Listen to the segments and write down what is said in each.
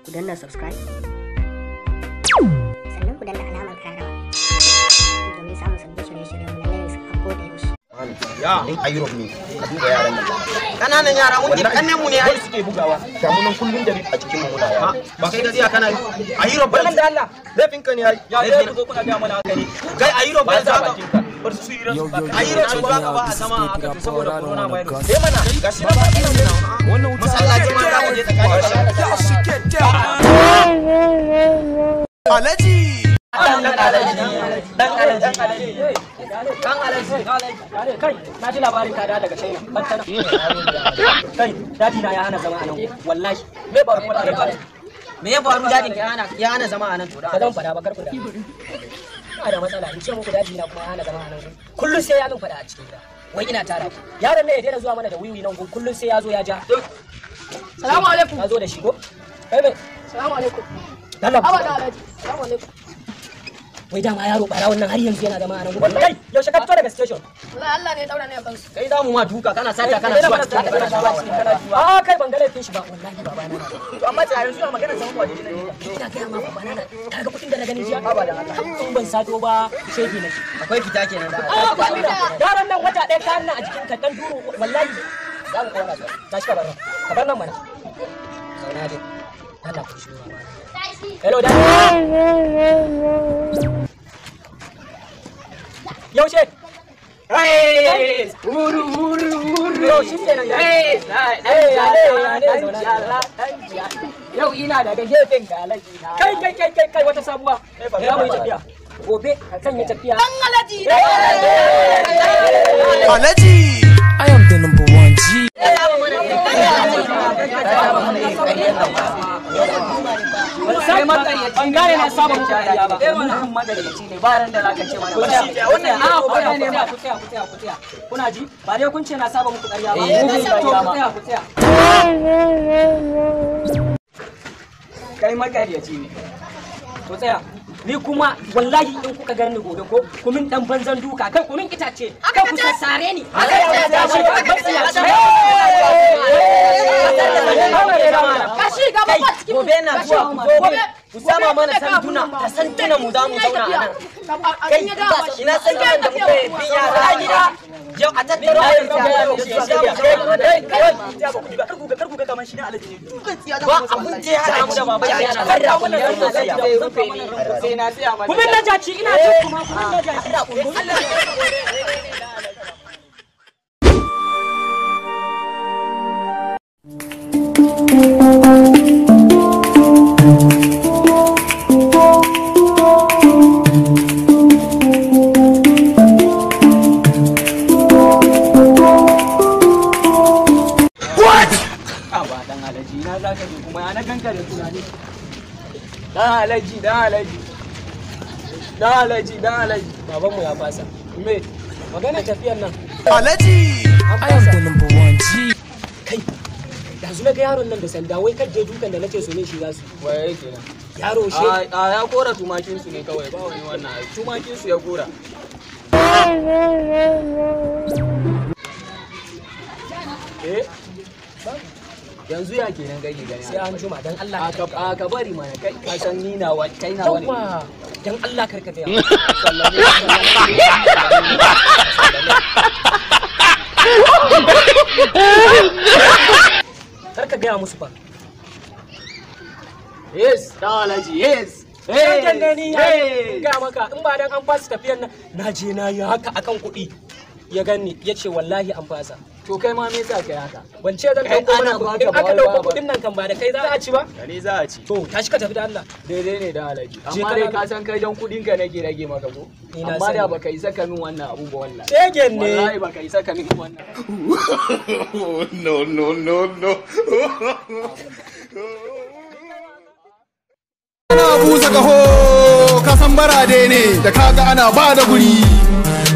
Ku danna subscribe, sannan ku danna alamar kararrawa domin samun sabbin shirye-shiryen mu na news a koda yaushe. Ya in a Europe ne ka duba yaran nan. Kananan yara mun ji kannen mu ne ai suke bugawa. Ga mu nan kullun da a cikin mu muna yawo. Ba kai gaziya kana yi. A Europe Wannan da Allah laifin ka ne ai. Ya sai ku zo kuna ga mana haka ne. Kai a Europe ba za ka bar su yi ransu. A Europe su ba ka ba a zama haka to saboda corona virus. Eh mana gashi nan ba Wannan wuta Masallaci ma za ka je tsakanin. Alhaji. Dan alaji. Dan alaji. Dan alaji. Kai, na ji labarin ka da daga China. Bantana. Kai, dadi na ya hana zama a nan. Wallahi. Me ba kuma da Me ya faru dadin ka ya hana zama a nan to da. Ba zan fada ba, kar ku da. Ina da matsala in ce muku dadi na kuma ya hana zama a nan. Kullum sai ya min fada a cikin gida. Wai ina tara ku. Yaron nan ya daina zuwa mana da wiwi nan gun, kullum sai ya zo ya ja. Salamu alaikum. Ya zo da shi ko? Kai me? Salamu alaikum. Dalla. Aba da Alhaji. Salamu alaikum. Wai dama yaro bara wannan har yanzu yana zama a nan gun. Kai, yaushe ka fito daga station? Wallahi Allah ne ya daura ni a kansu. Kai za mu ma duka kana sata kana zuwa cikin kana zuwa cikin. A kai ban ga laifin shi ba wallahi babana na. To amma ta yanzu a magana zaman waje ne. Ina gaya ma babana na kaga kuɗin da na gani jiya. In ban sato ba shege nake. Akwai fita kenan da. Yaron nan wata ɗaya kayan nan a jikin ka dan duro wallahi. Za mu kona su. Tashi ka bar nan. Ka bar nan mana. Zauna dai. Allah ku shiru babana. Hello da. Yaushe? Wuru wuru wuru. Yau shi kenan ya. Yau ina daga gefen ga alaji na. Kai kai kai kai kai wata sabuwa. Za mu yi tafiya. Gobe zan yi tafiya. Dan Alhaji. Alhaji. I am the number one G. Ban gane na saba muku ƙarya ba. Wannan magaryaci ne ba ran da zaka ce mana. Wannan a ku tsaya ku tsaya ku tsaya ku tsaya. Kuna ji? Ba dai kun ce na saba muku ƙarya ba. To ku tsaya ku tsaya. Kai magaryaci ne. Ku tsaya. Ni kuma wallahi in kuka gani gobe ko ku min dan banzan duka, kai ku min itace, kai ku sassare ni. Kashi ga babba cikin mu. Gobe na zuwa gobe. Ku sama mana sanduna, da sanduna mu za mu zauna a nan. Kai ina sandunan da muka yi bin yara a gida. Yau a tattaro a yanzu. Ba abun da ya haɗa mu da baban yana. Ku min na jaci ina ji kuma ku min na jaci. Ba dan alaji na za ka je kuma ya na ganka da tunani. Dan alaji, dan alaji. Dan alaji, dan alaji. Babanmu ya fasa. Me? Magana tafiyar nan. Alhaji. I am the number one G. Kai, yanzu na ga yaron nan da sanda wai kadje dukan da nace su ne shi za su. Waye kenan? Yaro she. A ya kora tumakin su ne kawai ba wani wannan ai. Tumakin su ya kora. Eh? Yanzu ya kenan kake gani. Sai an juma dan Allah. A ka bari mana kai ka san ni nawa kai nawa ne. Yawwa, dan Allah karka gaya. Karka gaya musu fa. Yes, dan alaji, yes. Shegen ne ni ya gaya maka in ba dan an fasa tafiyar nan na je na yi haka akan kuɗi. Ya ganni ya ce wallahi an fasa. To kai ma me yasa kai haka? Ban ce zan Kai ɗauko mana ana kuɗi. baka In aka ba wai ɗauko ba. kuɗin nan kan ba da kai za a ci ba? Da ni za a ci. To tashi ka tafi da Allah. Daidai ne da alaji. Je Amma ka dai na- ka san kai dan kudin ka nake rage maka ko? Ni na Amma da sani. baka isa ka min wannan abu ba wallahi. Shegen ne. Wallahi baka isa ka min wannan. No, no, no, no. Ana busa kaho, ka san barade ne da kaga ana ba da guri.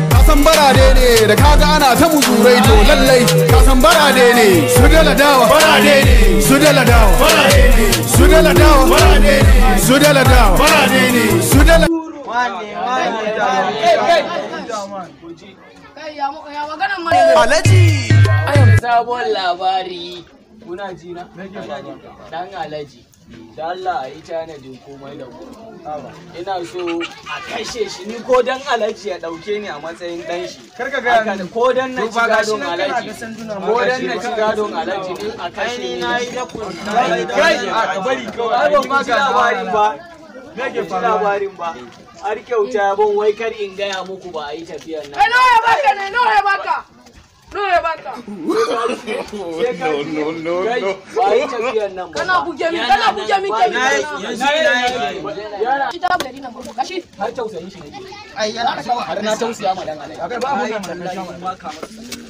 Ka san barade ne da kaga ana ta muzurai to lallai ka san barade ne su dala dawa barade ne su dala dawa barade ne su dala dawa barade ne su dala dawa barade ne su dala Kai ya maganan mana. Alhaji. Sabon labari. Kuna ji na? Dan Alhaji. Da Allah a yi tanadin komai da komai. Ina so a kashe shi ni ko dan Alhaji ya dauke ni a matsayin dan shi. Kar ka gaya Haka min. ko dan na To ci ba gashi gadon nan kana Alhaji. ga sanduna ma Ko dan gashi na ba. ci gadon Alhaji ni a kashe ni. Na yi dakon. Kai, a ka bari kawai. Ai ban ma ji labarin ba. Me ke Ban ji faruwa? labarin ba. Har kyauta ya ban wai kar in gaya muku ba a yi tafiyar nan. Kai nawa ya baka ne? Nawa ya baka? Nawa ya baka? Sai ka no no no. Ba a yi tafiyar nan ba. Kana buge min, kana buge min kai. Yanzu ina yake. Yana Shi ta buge nan ba. Gashi. Har tausayin shi nake. Ai yana zuwa. Har na tausaya ma dan Alhaji. Kai ba mu nan mana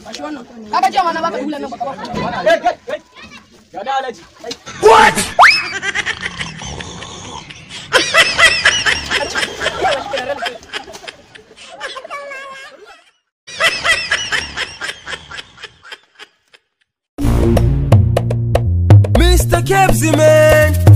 Gashi wannan. Kaga jiya ma na baka hulan nan baka ba. Kai kai kai. Ga da Alhaji. Mr. Kebsi, man.